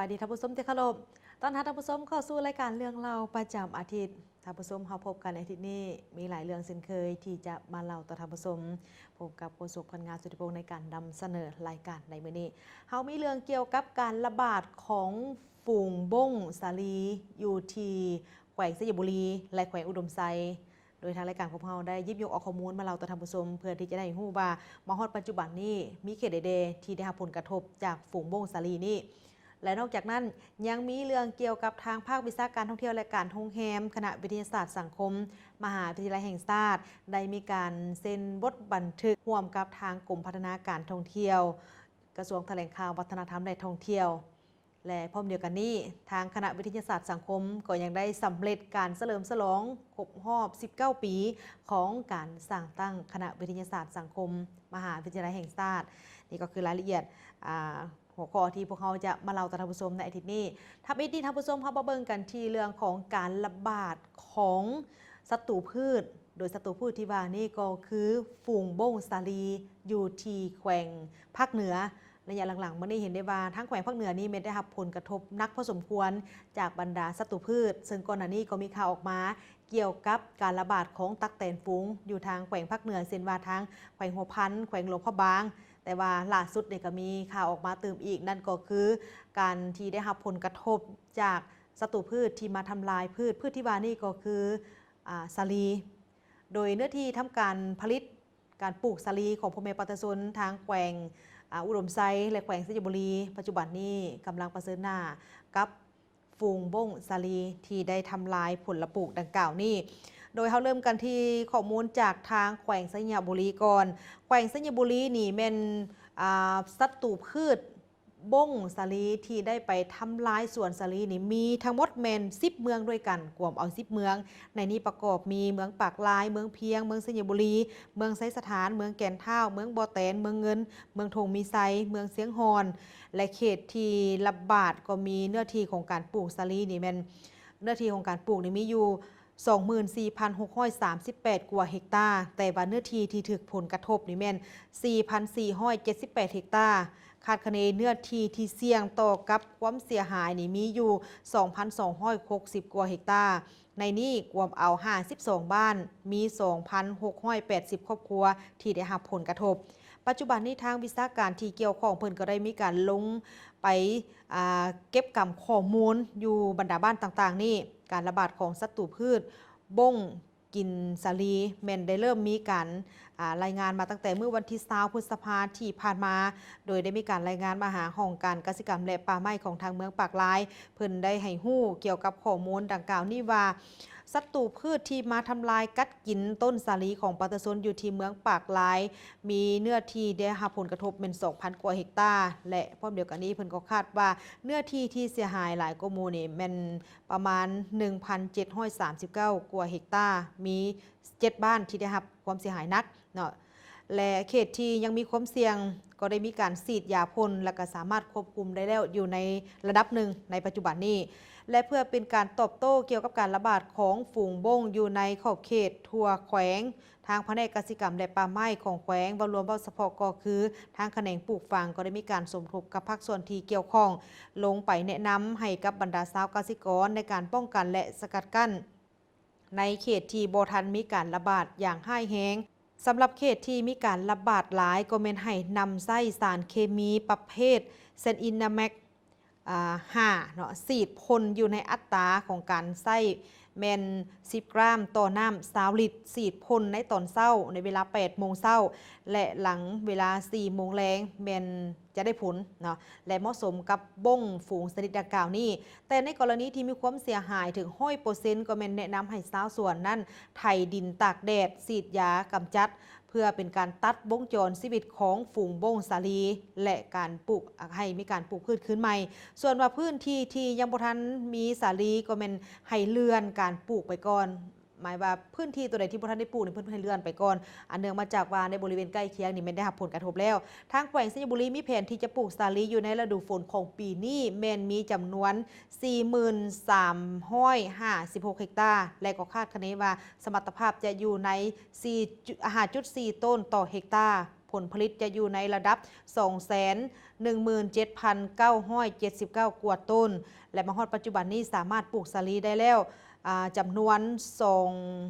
ສະບາຍດີທ່ານຜູ້ຊົມທີ່ເຄົາລົບ, ຕ້ອນຮັບທ່ານຜູ້ຊົມເຂົ້າສູ່ລາຍການເລື່ອງເລົ່າປະຈຳອາທິດ. ທ່ານຜູ້ຊົມ, ເຮົາພົບກັນໃນອາທິດນີ້ ມີຫຼາຍເລື່ອງເຊັ່ນເຄີຍທີ່ຈະມາເລົ່າຕໍ່ທ່ານຜູ້ຊົມ. ພົບກັບໂຄສົກພັນງາ ສຸດທິພົງ ໃນການນຳສະເໜີລາຍການໃນມື້ນີ້. ເຮົາມີເລື່ອງກ່ຽວກັບການລະບາດຂອງຝູງບົ້ງສາລີຢູ່ທີ່ແຂວງໄຊຍະບູລີ ແລະ ແຂວງອຸດົມໄຊ. ໂດຍທາງລາຍການຂອງເຮົາໄດ້ຫຍິບຍົກເອົາຂໍ້ມູນມາເລົ່າຕໍ່ທ່ານຜູ້ຊົມ ເພື່ອທີ່ຈະໄດ້ຮູ້ວ່າມາຮອດປັດຈຸບັນນີ້ ມີເຂດໃດແດ່ທີ່ໄດ້ຮັບຜົນກະທົບຈາກຝູງບົ້ງສາລີນີ້. ແລະ ນອກຈາກນັ້ນ ຍັງມີເລື່ອງກ່ຽວກັບທາງພາກວິຊາການທ່ອງທ່ຽວ ແລະ ການໂຮງແຮມ ຄະນະວິທະຍາສາດສັງຄົມ ມະຫາວິທະຍາໄລແຫ່ງຊາດ ໄດ້ມີການເຊັນບົດບັນທຶກຮ່ວມກັບທາງກົມພັດທະນາການທ່ອງທ່ຽວ ກະຊວງຖະແຫຼງຂ່າວ ວັດທະນະທຳ ແລະ ທ່ອງທ່ຽວ. ແລະ ພ້ອມດຽວກັນນີ້ ທາງຄະນະວິທະຍາສາດສັງຄົມກໍຍັງໄດ້ສຳເລັດການສະເຫຼີມສະຫຼອງຄົບຮອບສິບເກົ້າປີຂອງການສ້າງຕັ້ງຄະນະວິທະຍາສາດສັງຄົມ ມະຫາວິທະຍາໄລແຫ່ງຊາດ. ນີ້ກໍຄືລາຍລະອຽດ ອາ ຫົວຂໍ້ທີ່ພວກເຮົາຈະມາເລົ່າຕໍ່ທ່ານຜູ້ຊົມໃນອາທິດນີ້. ທຳອິດນີ້ທ່ານຜູ້ຊົມ, ເຮົາມາເບິ່ງກັນທີ່ເລື່ອງຂອງການລະບາດຂອງສັດຕູພືດ, ໂດຍສັດຕູພືດທີ່ວ່ານີ້ກໍຄືຝູງບົ້ງສາລີຢູ່ທີ່ແຂວງພາກເໜືອ. ໄລຍະຫຼັງໆມານີ້ເຫັນໄດ້ວ່າທາງແຂວງພາກເໜືອນີ້ແມ່ນໄດ້ຮັບຜົນກະທົບໜັກພໍສົມຄວນຈາກບັນດາສັດຕູພືດ, ເຊິ່ງກ່ອນໜ້ານີ້ກໍມີຂ່າວອອກມາກ່ຽວກັບການລະບາດຂອງຕັກແຕນຝູງຢູ່ທາງແຂວງພາກເໜືອ ເຊັ່ນວ່າທາງແຂວງຫົວພັນ, ແຂວງຫຼວງພະບາງ. ແຕ່ວ່າລ່າສຸດນີ້ກໍມີຂ່າວອອກມາຕື່ມອີກ, ນັ້ນກໍຄືການທີ່ໄດ້ຮັບຜົນກະທົບຈາກສັດຕູພືດທີ່ມາທຳລາຍພືດ, ພືດທີ່ວ່ານີ້ກໍຄື ອາ ສາລີ. ໂດຍເນື້ອທີ່ທຳການຜະລິດ ການປູກສາລີຂອງພໍ່ແມ່ປະຊາຊົນທາງແຂວງ ອາ ອຸດົມໄຊ ແລະ ແຂວງໄຊຍະບູລີ ປັດຈຸບັນນີ້ກຳລັງປະເຊີນໜ້າກັບ ຝູງບົ້ງສາລີທີ່ໄດ້ທຳລາຍຜົນລະປູກດັ່ງກ່າວນີ້. ໂດຍເຮົາເລີ່ມກັນທີ່ຂໍ້ມູນຈາກທາງແຂວງໄຊຍະບູລີກ່ອນ. ແຂວງໄຊຍະບູລີນີ້ແມ່ນ ອາ ສັດຕູພືດບົ້ງສາລີທີ່ໄດ້ໄປທຳລາຍສວນສາລີນີ້ມີທັງໝົດແມ່ນສິບເມືອງດ້ວຍກັນ, ກວມເອົາສິບເມືອງ. ໃນນີ້ປະກອບມີເມືອງປາກລາຍ, ເມືອງພຽງ, ເມືອງໄຊຍະບູລີ, ເມືອງໄຊສະຖານ, ເມືອງແກ່ນທ້າວ, ເມືອງບໍ່ແຕນ, ເມືອງເງິນ, ເມືອງທົ່ງມີໄຊ, ເມືອງຊຽງຮ່ອນ ແລະ ເຂດທີ່ລະບາດກໍມີເນື້ອທີ່ຂອງການປູກສາລີນີ້ແມ່ນ ເນື້ອທີ່ຂອງການປູກນີ້ມີຢູ່ສອງໝື່ນສີ່ພັນຫົກຮ້ອຍສາມສິບແປດກວ່າເຮັກຕາ, ແຕ່ວ່າເນື້ອທີ່ທີ່ຖືກຜົນກະທົບນີ້ແມ່ນສີ່ພັນສີ່ຮ້ອຍເຈັດສິບແປດເຮັກຕາ. ຄາດຄະເນເນື້ອທີ່ທີ່ສ່ຽງຕໍ່ກັບຄວາມເສຍຫາຍນີ້ມີຢູ່ສອງພັນສອງຮ້ອຍຫົກສິບກວ່າເຮັກຕາ. ໃນນີ້ກວມເອົາຫ້າສິບສອງບ້ານ, ມີສອງພັນຫົກຮ້ອຍແປດສິບຄອບຄົວທີ່ໄດ້ຮັບຜົນກະທົບ. ປັດຈຸບັນນີ້ທາງວິຊາການທີ່ກ່ຽວຂ້ອງເພິ່ນກໍໄດ້ມີການລົງໄປ ອາ ເກັບກຳຂໍ້ມູນຢູ່ບັນດາບ້ານຕ່າງໆນີ້. ການລະບາດຂອງສັດຕູພືດບົ້ງກິນສາລີແມ່ນໄດ້ເລີ່ມມີການ ອາ ລາຍງານມາຕັ້ງແຕ່ມື້ວັນທີຊາວ ພຶດສະພາທີ່ຜ່ານມາ, ໂດຍໄດ້ມີການລາຍງານມາຫາຫ້ອງການກະສິກຳ ແລະ ປ່າໄມ້ຂອງທາງເມືອງປາກລາຍ. ເພິ່ນໄດ້ໃຫ້ຮູ້ກ່ຽວກັບຂໍ້ມູນດັ່ງກ່າວນີ້ວ່າ ສັດຕູພືດທີ່ມາທຳລາຍກັດກິນຕົ້ນສາລີຂອງປະຊາຊົນຢູ່ທີ່ເມືອງປາກລາຍ ມີເນື້ອທີ່ໄດ້ຮັບຜົນກະທົບແມ່ນສອງພັນກວ່າເຮັກຕາ ແລະ ພ້ອມດຽວກັນນີ້ເພິ່ນກໍຄາດວ່າເນື້ອທີ່ທີ່ເສຍຫາຍຫຼາຍກວ່າໝູ່ນີ້ແມ່ນປະມານໜຶ່ງພັນເຈັດຮ້ອຍສາມສິບເກົ້າກວ່າເຮັກຕາ, ມີເຈັດບ້ານທີ່ໄດ້ຮັບຄວາມເສຍຫາຍໜັກເນາະ. ແລະ ເຂດທີ່ຍັງມີຄວາມສ່ຽງກໍໄດ້ມີການສີດຢາພົ່ນ ແລະ ກໍສາມາດຄວບຄຸມໄດ້ແລ້ວຢູ່ໃນລະດັບໜຶ່ງໃນປັດຈຸບັນນີ້. ແລະ ເພື່ອເປັນການຕອບໂຕ້ກ່ຽວກັບການລະບາດຂອງຝູງບົ້ງຢູ່ໃນຂອບເຂດທົ່ວແຂວງ, ທາງພະແນກກະສິກຳ ແລະ ປ່າໄມ້ຂອງແຂວງ ເວົ້າລວມເວົ້າສະເພາະກໍຄືທາງຂະແໜງປູກຝັງ ກໍໄດ້ມີການສົມທົບກັບພາກສ່ວນທີ່ກ່ຽວຂ້ອງ ລົງໄປແນະນຳໃຫ້ກັບບັນດາຊາວກະສິກອນໃນການປ້ອງກັນ ແລະ ສະກັດກັ້ນ ໃນເຂດທີ່ບໍ່ທັນມີການລະບາດຢ່າງຮ້າຍແຮງ. ສຳລັບເຂດທີ່ມີການລະບາດຫຼາຍກໍແມ່ນໃຫ້ນຳໃຊ້ສານເຄມີປະເພດເຊນອິນນາແມັກ ອາ ຫ້າເນາະ ສີດພົ່ນຢູ່ໃນອັດຕາຂອງການໃຊ້ແມ່ນສິບກຣາມຕໍ່ນ້ຳຊາວລິດ, ສີດພົ່ນໃນຕອນເຊົ້າໃນເວລາແປດໂມງເຊົ້າ ແລະ ຫຼັງເວລາສີ່ໂມງແລງແມ່ນ ຈະໄດ້ຜົນເນາະ ແລະ ເໝາະສົມກັບບົ້ງຝູງຊະນິດດັ່ງກ່າວນີ້. ແຕ່ໃນກໍລະນີທີ່ມີຄວາມເສຍຫາຍເຖິງຮ້ອຍເປີເຊັນ ກໍແມ່ນແນະນຳໃຫ້ຊາວສວນນັ້ນໄຖດິນຕາກແດດ, ສີດຢາກຳຈັດ ເພື່ອເປັນການຕັດວົງຈອນຊີວິດຂອງຝູງບົ້ງສາລີ ແລະ ການປູກ ໃຫ້ມີການປູກພືດຄືນໃໝ່. ສ່ວນວ່າພື້ນທີ່ທີ່ຍັງບໍ່ທັນມີສາລີ ກໍແມ່ນໃຫ້ເລື່ອນການປູກໄປກ່ອນ. ໝາຍວ່າພື້ນທີ່ຕົວໃດທີ່ບໍ່ທັນໄດ້ປູກນີ້ ເພິ່ນໃຫ້ເລື່ອນໄປກ່ອນ ອັນເນື່ອງມາຈາກວ່າໃນບໍລິເວນໃກ້ຄຽງນີ້ແມ່ນໄດ້ຮັບຜົນກະທົຈຸແລ້ວ. ທາງແຂວງໄຊຍະບູລີມີແຜນທີ່ຈະປູກສາລີຢູ່ໃນລະດູຝົນຂອງປີນີ້ ແມ່ນມີຈຳນວນສີ່ໝື່ນສາມຮ້ອຍຫ້າສິບຫົກເຮັກຕາ ແລະ ກໍຄາດຄະເນວ່າສະມັດຕະພາບຈະຢູ່ໃນສີ່ ຫ້າຈຸດສີ່ໂຕນຕໍ່ເຮັກຕາ. ຜົນຜະລິດຈະຢູ່ໃນລະດັບສອງແສນໜຶ່ງໝື່ນເຈັດພັນເກົ້າຮ້ອຍເຈັດສິບເກົ້າກວ່າໂຕນ ແລະ ມາຮອດປັດຈຸບັນນີ້ສາມາດປູກສາລີໄດ້ແລ້ວ ອາ ຈຳນວນສອງ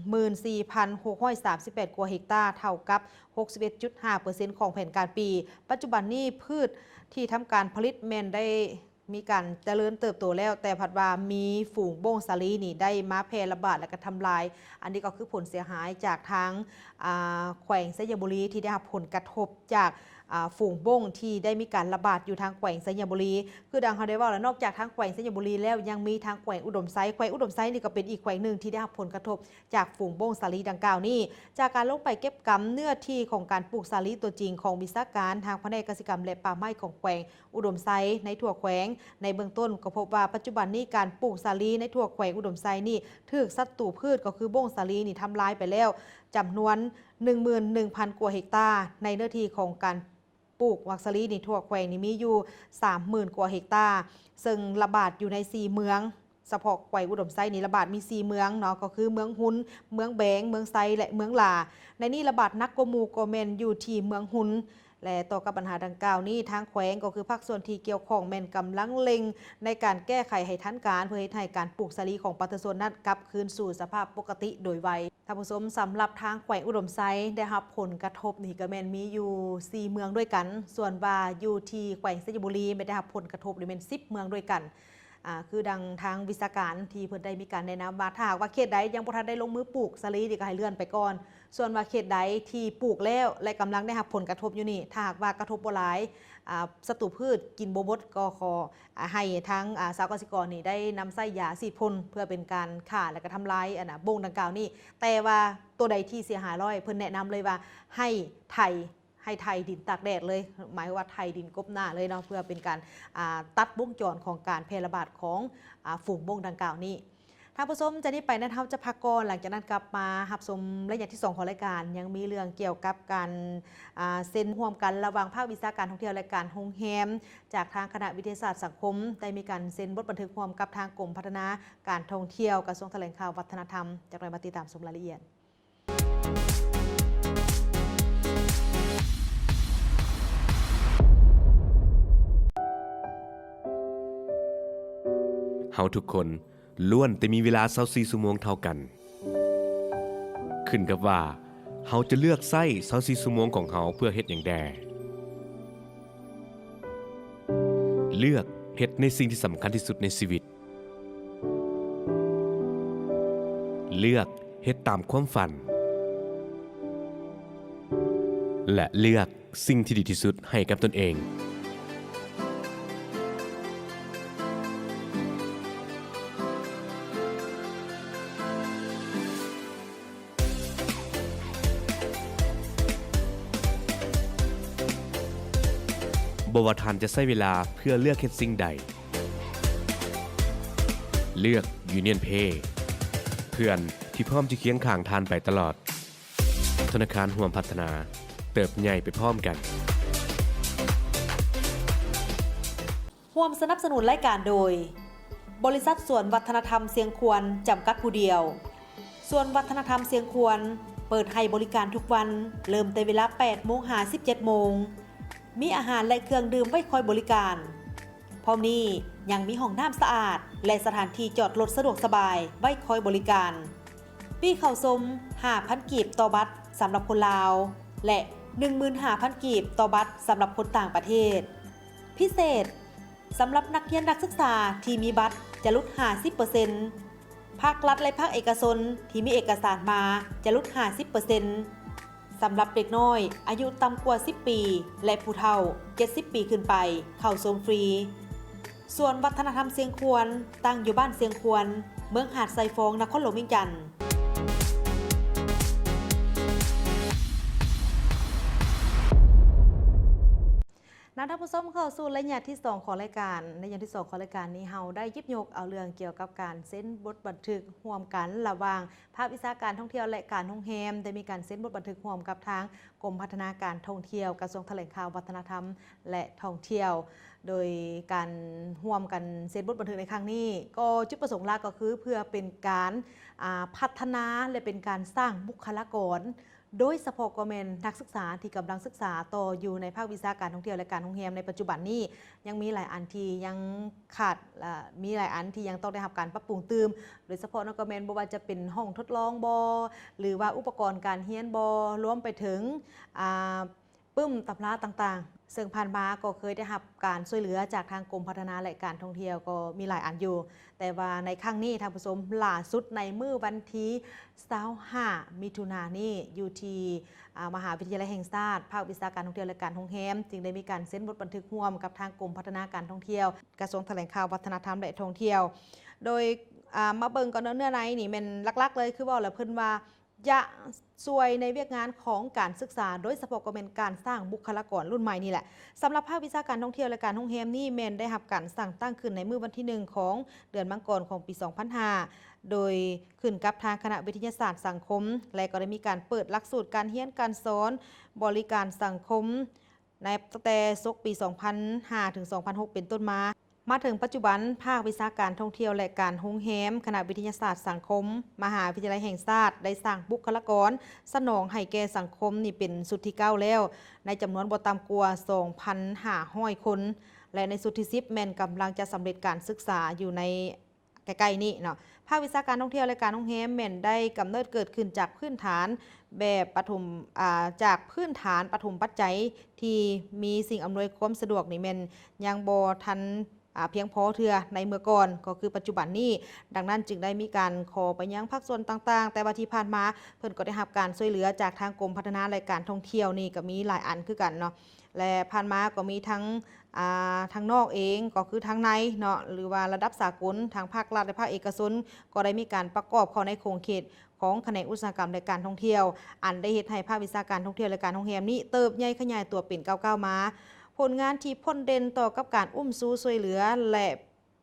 ໝື່ນສີ່ພັນຫົກຮ້ອຍສາມສິບແປດກວ່າເຮັກຕາ ເທົ່າກັບຫົກສິບເອັດຈຸດຫ້າເປີເຊັນຂອງແຜນການປີ. ປັດຈຸບັນນີ້ພືດທີ່ທຳການຜະລິດແມ່ນໄດ້ ມີການຈະເລີນເຕີບໂຕແລ້ວ, ແຕ່ພັດວ່າມີຝູງບົ້ງສາລີນີ້ໄດ້ມາແຜ່ລະບາດ ແລະ ກະທຳລາຍ. ອັນນີ້ກໍຄືຜົນເສຍຫາຍຈາກທາງ ອາ ແຂວງໄຊຍະບູລີ ທີ່ໄດ້ຮັບຜົນກະທົບຈາກ ອາ ຝູງບົ້ງທີ່ໄດ້ມີການລະບາດຢູ່ທາງແຂວງໄຊຍະບູລີ. ຄືດັ່ງເຮົາໄດ້ເວົ້າແລ້ວ, ນອກຈາກທາງແຂວງໄຊຍະບູລີແລ້ວ ຍັງມີທາງແຂວງອຸດົມໄຊ. ແຂວງອຸດົມໄຊນີ້ກໍເປັນອີກແຂວງໜຶ່ງທີ່ໄດ້ຮັບຜົນກະທົບ ຈາກຝູງບົ້ງສາລີດັ່ງກ່າວນີ້. ຈາກການລົງໄປເກັບກຳເນື້ອທີ່ຂອງການປູກສາລີຕົວຈິງຂອງວິຊາການທາງພະແນກກະສິກຳ ແລະ ປ່າໄມ້ຂອງແຂວງອຸດົມໄຊໃນທົ່ວແຂວງ, ໃນເບື້ອງຕົ້ນກໍພົບວ່າປັດຈຸບັນນີ້ການປູກສາລີໃນທົ່ວແຂວງອຸດົມໄຊນີ້ຖືກສັດຕູພືດ ກໍຄືບົ້ງສາລີນີ້ທຳລາຍໄປແລ້ວຈຳນວນໜຶ່ງໝື່ນໜຶ່ງພັນກວ່າເຮັກຕາ ໃນເນື້ອທີ່ຂອງການ ປູກໝາກສາລີນີ້ທົ່ວແຂວງນີ້ມີຢູ່ສາມໝື່ນກວ່າເຮັກຕາ ເຊິ່ງລະບາດຢູ່ໃນສີ່ເມືອງ. ສະເພາະແຂວງອຸດົມໄຊນີ້ລະບາດມີສີ່ເມືອງເນາະ ກໍຄືເມືອງຮຸນ, ເມືອງແບງ, ເມືອງໄຊ ແລະ ເມືອງຫຼາ. ໃນນີ້ລະບາດໜັກກວ່າໝູ່ກໍແມ່ນຢູ່ທີ່ເມືອງຮຸນ ແລະ ຕໍ່ກັບບັນຫາດັ່ງກ່າວນີ້ ທາງແຂວງກໍຄືພາກສ່ວນທີ່ກ່ຽວຂ້ອງແມ່ນກຳລັງເລັ່ງໃນການແກ້ໄຂໃຫ້ທັນການ ເພື່ອເຮັດໃຫ້ການປູກສາລີຂອງປະຊາຊົນນັ້ນກັບຄືນສູ່ສະພາບປົກກະຕິໂດຍໄວ. ທ່ານຜູ້ຊົມ, ສຳລັບທາງແຂວງອຸດົມໄຊໄດ້ຮັບຜົນກະທົບນີ້ກໍແມ່ນມີຢູ່ສີ່ເມືອງດ້ວຍກັນ, ສ່ວນວ່າຢູ່ທີ່ແຂວງໄຊຍະບູລີແມ່ນໄດ້ຮັບຜົນກະທົບນີ້ແມ່ນສິບເມືອງດ້ວຍກັນ. ອາ ຄືດັ່ງທາງວິຊາການທີ່ເພິ່ນໄດ້ມີການແນະນຳວ່າ ຖ້າຫາກວ່າເຂດໃດຍັງບໍ່ທັນໄດ້ລົງມືປູກສາລີນີ້ກໍໃຫ້ເລື່ອນໄປກ່ອນ, ສ່ວນວ່າເຂດໃດທີ່ປູກແລ້ວ ແລະ ກຳລັງໄດ້ຮັບຜົນກະທົບຢູ່ນີ້ ຖ້າຫາກວ່າກະທົບບໍ່ຫຼາຍ ອາ ສັດຕູພືດກິນບໍ່ໝົດ ກໍຂໍ ອາ ໃຫ້ທາງ ອາ ຊາວກະສິກອນນີ້ໄດ້ນຳໃຊ້ຢາສີດພົ່ນ ເພື່ອເປັນການຂ້າ ແລະ ກະທຳລາຍ ອັນນ່າ ບົ້ງດັ່ງກ່າວນີ້. ແຕ່ວ່າໂຕໃດທີ່ເສຍຫາຍຮ້ອຍ ເພິ່ນແນະນຳເລີຍວ່າໃຫ້ໄຖ ໃຫ້ໄຖດິນຕາກແດດເລີຍ, ໝາຍວ່າໄຖດິນກົບໜ້າເລີຍເນາະ, ເພື່ອເປັນການ ອາ ຕັດວົງຈອນຂອງການແຜ່ລະບາດຂອງ ອາ ຝູງບົ້ງດັ່ງກ່າວນີ້. ທ່ານຜູ້ຊົມ, ຈາກນີ້ໄປນັ້ນເຮົາຈະພັກກ່ອນ, ຫຼັງຈາກນັ້ນກັບມາຮັບຊົມໄລຍະທີສອງຂອງລາຍການ ຍັງມີເລື່ອງກ່ຽວກັບການ ອາ ເຊັນຮ່ວມກັນລະຫວ່າງພາກວິຊາການທ່ອງທ່ຽວ ແລະ ການໂຮງແຮມ ຈາກທາງຄະນະວິທະຍາສາດສັງຄົມ ໄດ້ມີການເຊັນບົດບັນທຶກຮ່ວມກັບທາງກົມພັດທະນາການທ່ອງທ່ຽວ ກະຊວງຖະແຫຼງຂ່າວວັດທະນະທຳ. ຈັກໜ້ອຍມາຕິດຕາມຊົມລາຍລະອຽດ. ເຮົາທຸກຄົນ ລ້ວນແຕ່ມີເວລາຊາວສີ່ຊົ່ວໂມງເທົ່າກັນ. ຂຶ້ນກັບວ່າເຮົາຈະເລືອກໃຊ້ຊາວສີ່ຊົ່ວໂມງຂອງເຮົາເພື່ອເຮັດຫຍັງແດ່. ເລືອກເຮັດໃນສິ່ງທີ່ສຳຄັນທີ່ສຸດໃນຊີວິດ. ເລືອກເຮັດຕາມຄວາມຝັນ. ແລະ ເລືອກ ສິ່ງທີ່ດີທີ່ສຸດໃຫ້ກັບຕົນເອງ. ບໍ່ວ່າທ່ານຈະໃຊ້ເວລາເພື່ອເລືອກເຮັດສິ່ງໃດ, ເລືອກ Union Pay ເພື່ອນທີ່ພ້ອມຈະຄຽງຂ້າງທ່ານໄປຕະຫຼອດ. ທະນາຄານຮ່ວມພັດທະນາ, ເຕີບໃຫຍ່ໄປພ້ອມກັນ. ຮ່ວມສະໜັບສະໜູນລາຍການໂດຍ ບໍລິສັດສວນວັດທະນະທຳຊຽງຂວນ ຈຳກັດຜູ້ດຽວ. ສວນວັດທະນະທຳຊຽງຂວນ ເປີດໃຫ້ບໍລິການທຸກວັນ, ເລີ່ມແຕ່ເວລາແປດໂມງຫາສິບເຈັດໂມງ. ມີອາຫານ ແລະ ເຄື່ອງດື່ມໄວ້ຄອຍບໍລິການ. ພ້ອມນີ້ຍັງມີຫ້ອງນ້ຳສະອາດ ແລະ ສະຖານທີ່ຈອດລົດສະດວກສະບາຍໄວ້ຄອຍບໍລິການ. ປີ້ເຂົ້າຊົມ ຫ້າພັນກີບຕໍ່ບັດສຳລັບຄົນລາວ ແລະ ໜຶ່ງໝື່ນຫ້າພັນກີບຕໍ່ບັດສຳລັບຄົນຕ່າງປະເທດ. ພິເສດ, ສຳລັບນັກຮຽນນັກສຶກສາທີ່ມີບັດຈະຫຼຸດຫ້າສິບເປີເຊັນ. ພາກລັດ ແລະ ພາກເອກະຊົນທີ່ມີເອກະສານມາຈະຫຼຸດຫ້າສິບເປີເຊັນ. ສຳລັບເດັກນ້ອຍອາຍຸຕ່ຳກວ່າສິບປີ ແລະ ຜູ້ເຖົ້າເຈັດສິບປີຂຶ້ນໄປ ເຂົ້າຊົມຟຣີ. ສວນວັດທະນະທຳຊຽງຂວນ ຕັ້ງຢູ່ບ້ານຊຽງຂວນ, ເມືອງຫາດຊາຍຟອງ, ນະຄອນຫຼວງວຽງຈັນ. ນຳທ່ານຜູ້ຊົມເຂົ້າສູ່ໄລຍະທີສອງຂອງລາຍການ. ໃນໄລຍະທີສອງຂອງລາຍການນີ້ ເຮົາໄດ້ຫຍິບຍົກເອົາເລື່ອງກ່ຽວກັບການເຊັນບົດບັນທຶກຮ່ວມກັນລະຫວ່າງ ພາກວິຊາການທ່ອງທ່ຽວ ແລະ ການໂຮງແຮມ ໄດ້ມີການເຊັນບົດບັນທຶກຮ່ວມກັບທາງກົມພັດທະນາການທ່ອງທ່ຽວ ກະຊວງຖະແຫຼງຂ່າວ ວັດທະນະທຳ ແລະ ທ່ອງທ່ຽວ. ໂດຍການຮ່ວມກັນເຊັນບົດບັນທຶກໃນຄັ້ງນີ້ ກໍຈຸດປະສົງຫຼັກກໍຄືເພື່ອເປັນການ ອ່າ ພັດທະນາ ແລະ ເປັນການສ້າງບຸກຄະລາກອນ ໂດຍສະເພາະກໍແມ່ນນັກສຶກສາທີ່ກຳລັງສຶກສາຕໍ່ຢູ່ໃນພາກວິຊາການທ່ອງທ່ຽວ ແລະ ການໂຮງແຮມໃນປັດຈຸບັນນີ້ ຍັງມີຫຼາຍອັນທີ່ຍັງຂາດ ແລະ ມີຫຼາຍອັນທີ່ຍັງຕ້ອງໄດ້ຮັບການປັບປຸງຕື່ມ ໂດຍສະເພາະນັ້ນກໍແມ່ນບໍ່ວ່າຈະເປັນຫ້ອງທົດລອງບໍ ຫຼືວ່າອຸປະກອນການຮຽນບໍ ລວມໄປເຖິງ ອ່າ ປຶ້ມຕຳລາຕ່າງໆ ເຊິ່ງຜ່ານມາກໍເຄີຍໄດ້ຮັບການຊ່ວຍເຫຼືອຈາກທາງກົມພັດທະນາ ແລະ ການທ່ອງທ່ຽວກໍມີຫຼາຍອັນຢູ່ ແຕ່ວ່າໃນຄັ້ງນີ້ທ່ານຜູ້ຊົມ ຫຼ້າສຸດໃນມື້ວັນທີຊາວຫ້າ ມິຖຸນານີ້ ຢູ່ທີ່ ອ່າ ມະຫາວິທະຍາໄລແຫ່ງຊາດ ພາກວິຊາການທ່ອງທ່ຽວ ແລະ ການໂຮງແຮມ ຈຶ່ງໄດ້ມີການເຊັນບົດບັນທຶກຮ່ວມກັບທາງກົມພັດທະນາການທ່ອງທ່ຽວ ກະຊວງຖະແຫຼງຂ່າວ ວັດທະນະທຳ ແລະ ທ່ອງທ່ຽວ ໂດຍ ອ່າ ມາເບິ່ງກ່ອນເນາະ ເນື້ອໃນນີ້ແມ່ນຫຼັກໆເລີຍ ຄືເວົ້າແລ້ວເພິ່ນວ່າ ຈະຊ່ວຍໃນວຽກງານຂອງການສຶກສາ ໂດຍສະເພາະກໍແມ່ນການສ້າງບຸກຄະລາກອນລຸ້ນໃໝ່ນີ້ແຫຼະ. ສຳລັບພາກວິຊາການທ່ອງທ່ຽວ ແລະ ການໂຮງແຮມນີ້ ແມ່ນໄດ້ຮັບການສ້າງຕັ້ງຂຶ້ນໃນມື້ວັນທີໜຶ່ງ ຂອງເດືອນມັງກອນ ຂອງປີສອງພັນຫ້າ ໂດຍຂຶ້ນກັບທາງຄະນະວິທະຍາສາດສັງຄົມ ແລະ ກໍໄດ້ມີການເປີດຫຼັກສູດການຮຽນການສອນບໍລິການສັງຄົມ ໃນ ຕັ້ງແຕ່ສົກປີສອງພັນຫ້າ ເຖິງ ສອງພັນຫົກ ເປັນຕົ້ນມາ. ມາເຖິງປັດຈຸບັນ, ພາກວິຊາການທ່ອງທ່ຽວ ແລະ ການໂຮງແຮມ ຄະນະວິທະຍາສາດສັງຄົມ ມະຫາວິທະຍາໄລແຫ່ງຊາດ ໄດ້ສ້າງບຸກຄະລາກອນສະໜອງໃຫ້ແກ່ສັງຄົມນີ້ເປັນຊຸດທີເກົ້າແລ້ວ ໃນຈຳນວນບໍ່ຕ່ຳກວ່າ ສອງພັນຫ້າຮ້ອຍຄົນ ແລະ ໃນຊຸດທີສິບ ແມ່ນກຳລັງຈະສຳເລັດການສຶກສາຢູ່ໃນ ໃກ້ໆນີ້ເນາະ. ພາກວິຊາການທ່ອງທ່ຽວ ແລະ ການໂຮງແຮມ ແມ່ນໄດ້ກຳເນີດເກີດຂຶ້ນຈາກພື້ນຖານແບບປະຖົມ ອ່າ ຈາກພື້ນຖານປະຖົມປັດໄຈທີ່ມີສິ່ງອຳນວຍຄວາມສະດວກນີ້ ແມ່ນຍັງບໍ່ທັນ ອ່າ ພຽງພໍເທື່ອໃນເມື່ອກ່ອນ ກໍຄືປັດຈຸບັນນີ້. ດັ່ງນັ້ນຈຶ່ງໄດ້ມີການຂໍໄປຍັງພາກສ່ວນຕ່າງໆ, ແຕ່ວ່າທີ່ຜ່ານມາເພິ່ນກໍໄດ້ຮັບການຊ່ວຍເຫຼືອຈາກທາງກົມພັດທະນາ ແລະ ການທ່ອງທ່ຽວນີ້ກໍມີຫຼາຍອັນຄືກັນເນາະ. ແລະ ຜ່ານມາກໍມີທັງ ອ່າ ທາງນອກເອງ ກໍຄືທາງໃນເນາະ ຫຼືວ່າລະດັບສາກົນ, ທາງພາກລັດ ແລະ ພາກເອກະຊົນ ກໍໄດ້ມີການປະກອບເຂົ້າໃນຂົງເຂດຂອງຂະແໜງອຸດສາຫະກຳ ແລະ ການທ່ອງທ່ຽວ ອັນໄດ້ເຮັດໃຫ້ພາກວິຊາການທ່ອງທ່ຽວ ແລະ ການໂຮງແຮມນີ້ເຕີບໃຫຍ່ຂະຫຍາຍຕົວເປັນກ້າວໆມາ. ຜົນງານທີ່ພົ້ນເດັ່ນຕໍ່ກັບການອຸ້ມຊູຊ່ວຍເຫຼືອ ແລະ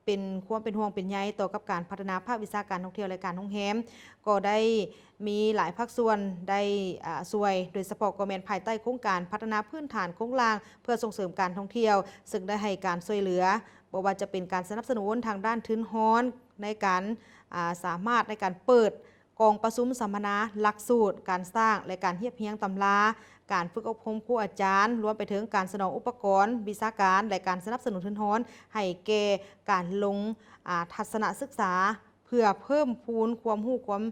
ເປັນຄວາມເປັນຫ່ວງເປັນໃຍຕໍ່ກັບການພັດທະນາພາກວິຊາການທ່ອງທ່ຽວ ແລະ ການໂຮງແຮມ ກໍໄດ້ມີຫຼາຍພາກສ່ວນໄດ້ ອາ ຊ່ວຍ, ໂດຍສະເພາະກໍແມ່ນພາຍໃຕ້ໂຄງການພັດທະນາພື້ນຖານໂຄງລ່າງເພື່ອສົ່ງເສີມການທ່ອງທ່ຽວ, ເຊິ່ງໄດ້ໃຫ້ການຊ່ວຍເຫຼືອ ບໍ່ວ່າຈະເປັນການສະໜັບສະໜູນທາງດ້ານທຶນຮອນໃນການ ອາ ສາມາດໃນການເປີດ ກອງປະຊຸມສຳມະນາ, ຫຼັກສູດການສ້າງ ແລະ ການຮຽບຮຽງຕຳລາ, ການຝຶກອົບຮົມຄູອາຈານ, ລວມໄປເຖິງການສະໜອງອຸປະກອນວິຊາການ ແລະ ການສະໜັບສະໜູນທຶນຮອນໃຫ້ແກ່ການລົງ ອາ ທັດສະນະສຶກສາ ເພື່ອເພີ່ມພູນຄວາມຮູ້ຄວາມ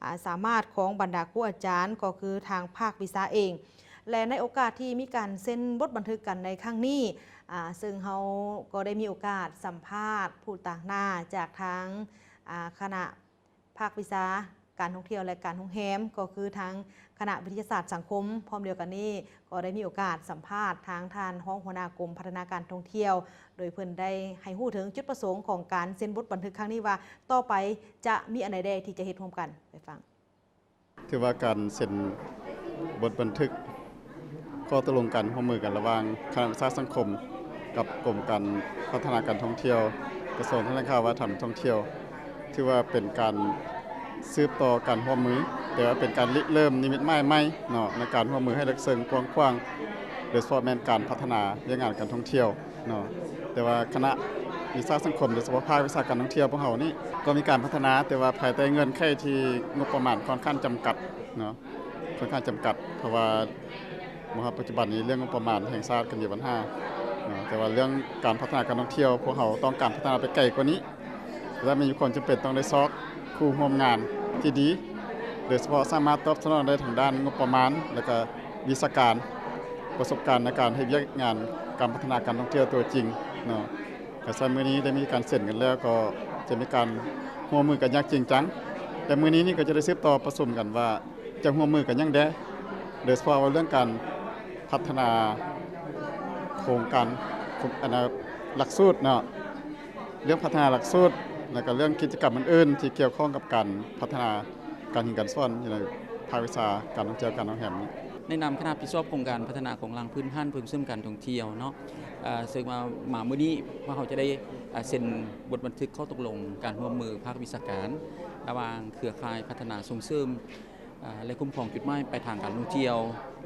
ອາ ສາມາດຂອງບັນດາຄູອາຈານ ກໍຄືທາງພາກວິຊາເອງ. ແລະ ໃນໂອກາດທີ່ມີການເຊັນບົດບັນທຶກກັນໃນຄັ້ງນີ້ ອາ ເຊິ່ງເຮົາກໍໄດ້ມີໂອກາດສຳພາດຜູ້ຕາງໜ້າຈາກທາງ ອາ ຄະນະ ພາກວິຊາການທ່ອງທ່ຽວ ແລະ ການໂຮງແຮມ ກໍຄືທາງຄະນະວິທະຍາສາດສັງຄົມ. ພ້ອມດຽວກັນນີ້ ກໍໄດ້ມີໂອກາດສຳພາດທາງທ່ານຮອງຫົວໜ້າກົມພັດທະນາການທ່ອງທ່ຽວ ໂດຍເພິ່ນໄດ້ໃຫ້ຮູ້ເຖິງຈຸດປະສົງຂອງການເຊັນບົດບັນທຶກຄັ້ງນີ້ວ່າ ຕໍ່ໄປຈະມີອັນໃດແດ່ທີ່ຈະເຮັດຮ່ວມກັນ. ໄປຟັງ. ຖືວ່າການເຊັນບົດບັນທຶກຂໍ້ຕົກລົງການຮ່ວມມືກັນລະຫວ່າງຄະນະວິຊາສັງຄົມ ກັບກົມການພັດທະນາການທ່ອງທ່ຽວ ກະຊວງຖະແຫຼງຂ່າວ ວັດທະນະທຳ ທ່ອງທ່ຽວ ຖືວ່າເປັນການສືບຕໍ່ການຮ່ວມມື ແຕ່ວ່າເປັນການລິເລີ່ມນິມິດໝາຍໃໝ່ເນາະ ໃນການຮ່ວມມືໃຫ້ເລິກເຊິ່ງກວ້າງຂວາງ ໂດຍສະເພາະແມ່ນການພັດທະນາວຽກງານການທ່ອງທ່ຽວເນາະ. ແຕ່ວ່າຄະນະວິຊາສັງຄົມ ໂດຍສະເພາະພາກວິຊາການທ່ອງທ່ຽວພວກເຮົານີ້ ກໍມີການພັດທະນາ ແຕ່ວ່າພາຍໃຕ້ເງື່ອນໄຂທີ່ງົບປະມານຂ້ອນຂ້າງຈຳກັດເນາະ. ຂ້ອນຂ້າງຈຳກັດ ເພາະວ່າມາຮອດປັດຈຸບັນນີ້ ເລື່ອງງົບປະມານແຫ່ງຊາດກໍມີບັນຫາເນາະ ແຕ່ວ່າເລື່ອງການພັດທະນາການທ່ອງທ່ຽວ ພວກເຮົາຕ້ອງການພັດທະນາໄປໄກກວ່ານີ້ ແລະ ມີຄວາມຈຳເປັນຕ້ອງໄດ້ຊອກຄູ່ຮ່ວມງານທີ່ດີ ໂດຍສະເພາະສາມາດຕອບສະໜອງໄດ້ທາງດ້ານງົບປະມານ ແລ້ວກະວິຊາການ ປະສົບການໃນການເຮັດວຽກງານການພັດທະນາການທ່ອງທ່ຽວຕົວຈິງເນາະ. ກະຊັ້ນມື້ນີ້ໄດ້ມີການເຊັນກັນແລ້ວ ກໍຈະມີການຮ່ວມມືກັນຢ່າງຈິງຈັງ ແລະ ມື້ນີ້ນີ້ກໍຈະໄດ້ສືບຕໍ່ປະຊຸມກັນວ່າ ຈະຮ່ວມມືກັນຫຍັງແດ່ ໂດຍສະເພາະວ່າເລື່ອງການພັດທະນາໂຄງການ ອັນນະ ຫຼັກສູດເນາະ ເລື່ອງພັດທະນາຫຼັກສູດ ແລ້ວກະເລື່ອງກິດຈະກຳອື່ນໆ ທີ່ກ່ຽວຂ້ອງກັບການພັດທະນາການຮຽນການສອນຢູ່ໃນພາກວິຊາການທ່ອງທ່ຽວການໂຮງແຮມນີ້. ໃນນາມຄະນະຮັບຜິດຊອບໂຄງການພັດທະນາໂຄງລ່າງພື້ນຖານເພີ່ມເສີມການທ່ອງທ່ຽວເນາະ ເຊິ່ງວ່າມາມື້ນີ້ພວກເຮົາຈະໄດ້ ເຊັນບົດບັນທຶກຂໍ້ຕົກລົງການຮ່ວມມືພາກວິຊາການ ລະຫວ່າງເຄືອຂ່າຍພັດທະນາສົ່ງເສີມ ອ່າ ແລະ ຄຸ້ມຄອງຈຸດໝາຍປາຍທາງການທ່ອງທ່ຽວ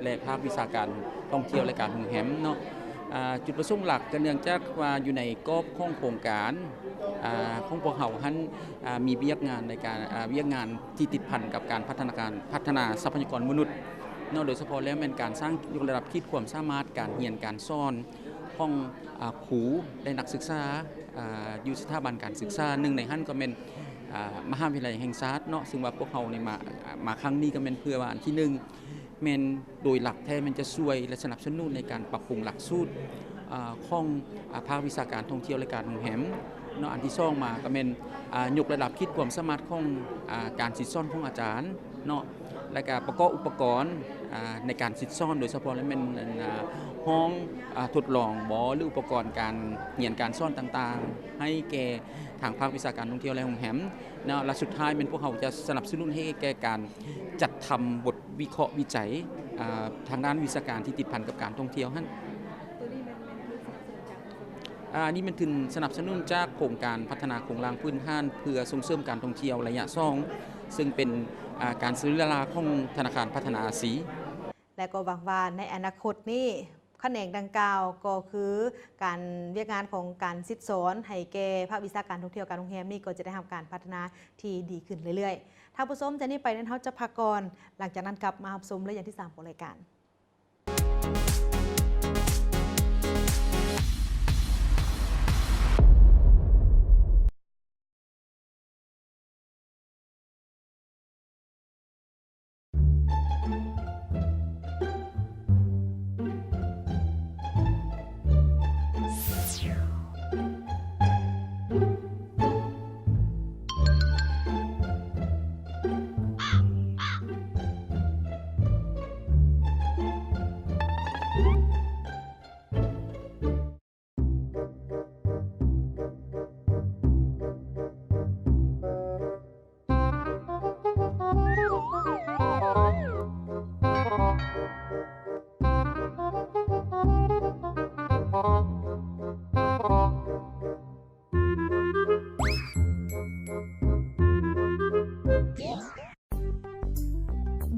ແລະ ພາກວິຊາການທ່ອງທ່ຽວ ແລະ ການໂຮງແຮມເນາະ. ອ່າ ຈຸດປະສົງຫຼັກກໍເນື່ອງຈາກວ່າຢູ່ໃນກອບຂອງໂຄງການ ອ່າ ຂອງພວກເຮົາຫັ້ນ ອ່າ ມີວຽກງານໃນການ ອ່າ ວຽກງານທີ່ຕິດພັນກັບການພັດທະນາການ ພັດທະນາຊັບພະຍາກອນມະນຸດເນາະ, ໂດຍສະເພາະແລ້ວແມ່ນການສ້າງຍົກລະດັບຂີດຄວາມສາມາດການຮຽນການສອນຂອງ ອ່າ ຄູ ແລະ ນັກສຶກສາ ອ່າ ຢູ່ສະຖາບັນການສຶກສາ. ໜຶ່ງໃນຫັ້ນກໍແມ່ນ ອ່າ ມະຫາວິທະຍາໄລແຫ່ງຊາດເນາະ, ຊຶ່ງວ່າພວກເຮົານີ້ມາ ມາຄັ້ງນີ້ກໍແມ່ນເພື່ອວ່າ ອັນທີໜຶ່ງ ແມ່ນໂດຍຫຼັກແທ້ແມ່ນຈະຊ່ວຍ ແລະ ສະໜັບສະໜູນໃນການປັບປຸງຫຼັກສູດ ອາ ຂອງ ອາ ພາກວິຊາການທ່ອງທ່ຽວ ແລະ ການໂຮງແຮມເນາະ. ອັນທີສອງມາກໍແມ່ນ ອາ ຍົກລະດັບຂີດຄວາມສາມາດຂອງ ອາ ການສິດສອນຂອງອາຈານເນາະ ແລະ ກະປະກອບອຸປະກອນ ອາ ໃນການສິດສອນ ໂດຍສະເພາະແລ້ວແມ່ນ ອາ ຫ້ອງ ອາ ທົດລອງບໍ ຫຼື ອຸປະກອນການຮຽນການສອນຕ່າງໆ ໃຫ້ແກ່ທາງພາກວິຊາການທ່ອງທ່ຽວ ແລະ ໂຮງແຮມເນາະ. ແລະ ສຸດທ້າຍແມ່ນພວກເຮົາຈະສະໜັບສະໜູນໃຫ້ແກ່ການຈັດທຳບົດ ວິເຄາະວິໄຈ ອາ ທາງດ້ານວິຊາການທີ່ຕິດພັນກັບການທ່ອງທ່ຽວຫັ້ນ. ໂຕນີ້ແມ່ນ ແມ່ນທຶນສະໜັບສະໜູນຈາກ ອາ ອັນນີ້ແມ່ນທຶນສະໜັບສະໜູນຈາກໂຄງການພັດທະນາໂຄງລ່າງພື້ນຖານເພື່ອສົ່ງເສີມການທ່ອງທ່ຽວໄລຍະສອງ ຊຶ່ງເປັນ ອາ ການສະໜູນລາຄາຂອງທະນາຄານພັດທະນາອາຊີ. ແລະ ກໍຫວັງວ່າໃນອະນາຄົດນີ້ ຂະແໜງດັ່ງກ່າວ ກໍຄືການ ວຽກງານຂອງການສິດສອນໃຫ້ແກ່ພາກວິຊາການທ່ອງທ່ຽວການໂຮງແຮມນີ້ ກໍຈະໄດ້ຮັບການພັດທະນາທີ່ດີຂຶ້ນເລື້ອຍໆ. ທ່ານຜູ້ຊົມ, ຈາກນີ້ໄປນັ້ນເຮົາຈະພັກກ່ອນ, ຫຼັງຈາກນັ້ນກັບມາຮັບຊົມໄລຍະທີສາມຂອງລາຍການ.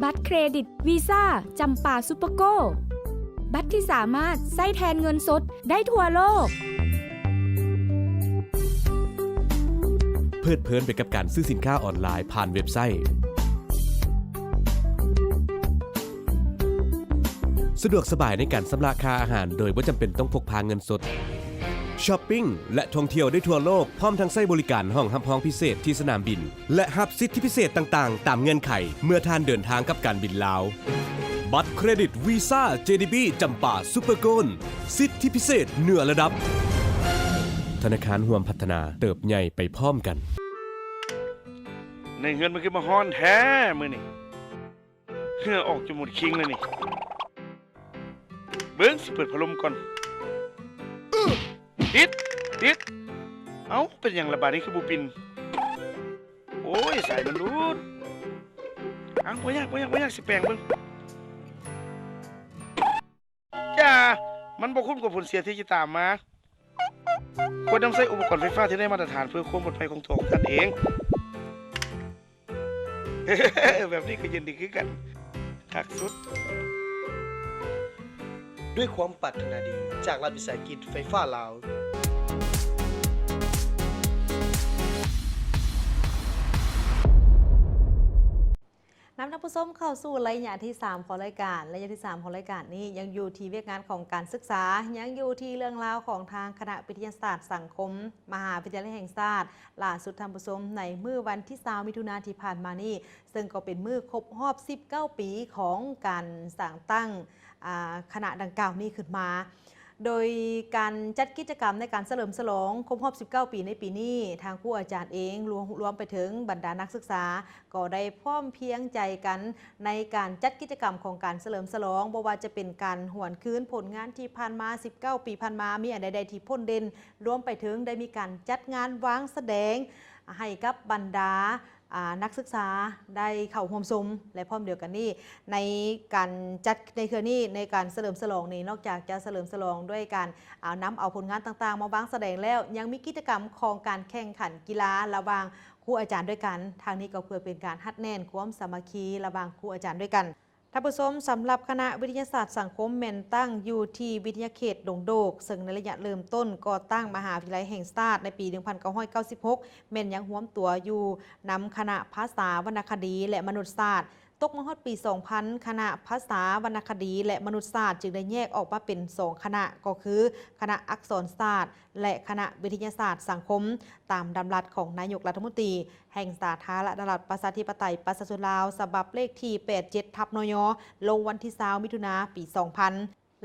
ບັດເຄຣດິດວີຊາ ຈຳປາຊຸບເປີໂກ ບັດທີ່ສາມາດໃຊ້ແທນເງິນສົດໄດ້ທົ່ວໂລກ. ເພີດເພີນໄປກັບການຊື້ສິນຄ້າອອນລາຍຜ່ານເວັບໄຊ. ສະດວກສະບາຍໃນການຊຳລະຄ່າອາຫານໂດຍບໍ່ຈຳເປັນຕ້ອງພົກພາເງິນສົດ. ຊັອບປິງ ແລະ ທ່ອງທ່ຽວໄດ້ທົ່ວໂລກ, ພ້ອມທັງໃຊ້ບໍລິການຫ້ອງຮັບຮອງພິເສດທີ່ສະໜາມບິນ ແລະ ຮັບສິດທິພິເສດຕ່າງໆຕາມເງື່ອນໄຂເມື່ອທ່ານເດີນທາງກັບການບິນລາວ. ບັດເຄຣດິດວີຊາ ເຈດີບີ ຈຳປາ ຊຸບເປີໂກນ ສິດທິພິເສດເໜືອລະດັບ. ທະນາຄານຮ່ວມພັດທະນາ, ເຕີບໃຫຍ່ໄປພ້ອມກັນ. ໃນເຮືອນມັນຄືມາຮ້ອນແທ້ມື້ນີ້. ເຫື່ອອອກຈົນໝົດຄີງແລ້ວນີ້. ເບິ່ງ ຊິເປີດພັດລົມກ່ອນ. ຕິດ ຕິດ. ເອົ້າ ເປັນຫຍັງລະບາດນີ້ຄືບໍ່ປິ່ນ? ໂອ້ຍ ສາຍມັນຫຼຸດ. ເອົ້າ ບໍ່ຍາກ ບໍ່ຍາກ ບໍ່ຍາກ ຊິແປງເບິ່ງ. ຢ່າ ມັນບໍ່ຄຸ້ມກັບຜົນເສຍທີ່ຈະຕາມມາ. ຄວນນຳໃຊ້ອຸປະກອນໄຟຟ້າທີ່ໄດ້ມາດຕະຖານເພື່ອຄວາມປອດໄພຂອງຕົວຂອງທ່ານເອງ. ແບບນີ້ກໍເຢັນດີຄືກັນ. ຄັກສຸດ. ດ້ວຍຄວາມປາດຖະໜາດີຈາກລັດວິສາຫະກິດໄຟຟ້າລາວ. ນຳທ່ານຜູ້ຊົມເຂົ້າສູ່ໄລຍະທີສາມຂອງລາຍການ. ໄລຍະທີສາມຂອງລາຍການນີ້ຍັງຢູ່ທີ່ວຽກງານຂອງການສຶກສາ, ຍັງຢູ່ທີ່ເລື່ອງລາວຂອງທາງຄະນະວິທະຍາສາດສັງຄົມ ມະຫາວິທະຍາໄລແຫ່ງຊາດ. ຫຼ້າສຸດທ່ານຜູ້ຊົມ, ໃນມື້ວັນທີຊາວ ມິຖຸນາທີ່ຜ່ານມານີ້, ເຊິ່ງກໍເປັນມື້ຄົບຮອບສິບເກົ້າປີຂອງການສ້າງຕັ້ງ ອາ ຄະນະດັ່ງກ່າວນີ້ຂຶ້ນມາ. ໂດຍການຈັດກິດຈະກຳໃນການສະເຫຼີມສະຫຼອງຄົບຮອບສິບເກົ້າປີໃນປີນີ້, ທາງຄູອາຈານເອງ, ລວມ ລວມໄປເຖິງບັນດານັກສຶກສາ, ກໍໄດ້ພ້ອມພຽງໃຈກັນໃນການຈັດກິດຈະກຳຂອງການສະເຫຼີມສະຫຼອງ, ບໍ່ວ່າຈະເປັນການຫວນຄືນຜົນງານທີ່ຜ່ານມາສິບເກົ້າປີຜ່ານມາ ມີອັນໃດໆທີ່ພົ້ນເດັ່ນ, ລວມໄປເຖິງໄດ້ມີການຈັດງານວາງສະແດງໃຫ້ກັບບັນດາ ອາ ນັກສຶກສາໄດ້ເຂົ້າຮ່ວມຊົມ ແລະ ພ້ອມດຽວກັນນີ້ ໃນການຈັດໃນເທື່ອນີ້ ໃນການສະເຫຼີມສະຫຼອງນີ້ ນອກຈາກຈະສະເຫຼີມສະຫຼອງດ້ວຍການ ອາ ນຳເອົາຜົນງານຕ່າງໆມາວາງສະແດງແລ້ວ, ຍັງມີກິດຈະກຳຂອງການແຂ່ງຂັນກິລາລະຫວ່າງຄູອາຈານດ້ວຍກັນ. ທາງນີ້ກໍເພື່ອເປັນການຮັດແໜ້ນຄວາມສາມັກຄີລະຫວ່າງຄູອາຈານດ້ວຍກັນ. ທ່ານຜູ້ຊົມ, ສຳລັບຄະນະວິທະຍາສາດສັງຄົມແມ່ນຕັ້ງຢູ່ທີ່ວິທະຍາເຂດດົງໂດກ, ເຊິ່ງໃນໄລຍະເລີ່ມຕົ້ນກໍ່ຕັ້ງມະຫາວິທະຍາໄລແຫ່ງຊາດໃນປີໜຶ່ງພັນເກົ້າຮ້ອຍເກົ້າສິບຫົກ ແມ່ນຍັງຮວມຕົວຢູ່ນຳຄະນະພາສາ, ວັນນະຄະດີ ແລະ ມະນຸດສາດ. ຕົກມາຮອດປີສອງພັນ ຄະນະພາສາ, ວັນນະຄະດີ ແລະ ມະນຸດສາດ ຈຶ່ງໄດ້ແຍກອອກມາເປັນສອງຄະນະ, ກໍຄືຄະນະອັກສອນສາດ ແລະ ຄະນະວິທະຍາສາດສັງຄົມ, ຕາມດຳລັດຂອງນາຍົກລັດຖະມົນຕີແຫ່ງສາທາລະນະລັດປະຊາທິປະໄຕປະຊາຊົນລາວ ສະບັບເລກທີແປດເຈັດທັບ ນຍ ລົງວັນທີຊາວ ມິຖຸນາ ປີສອງພັນ.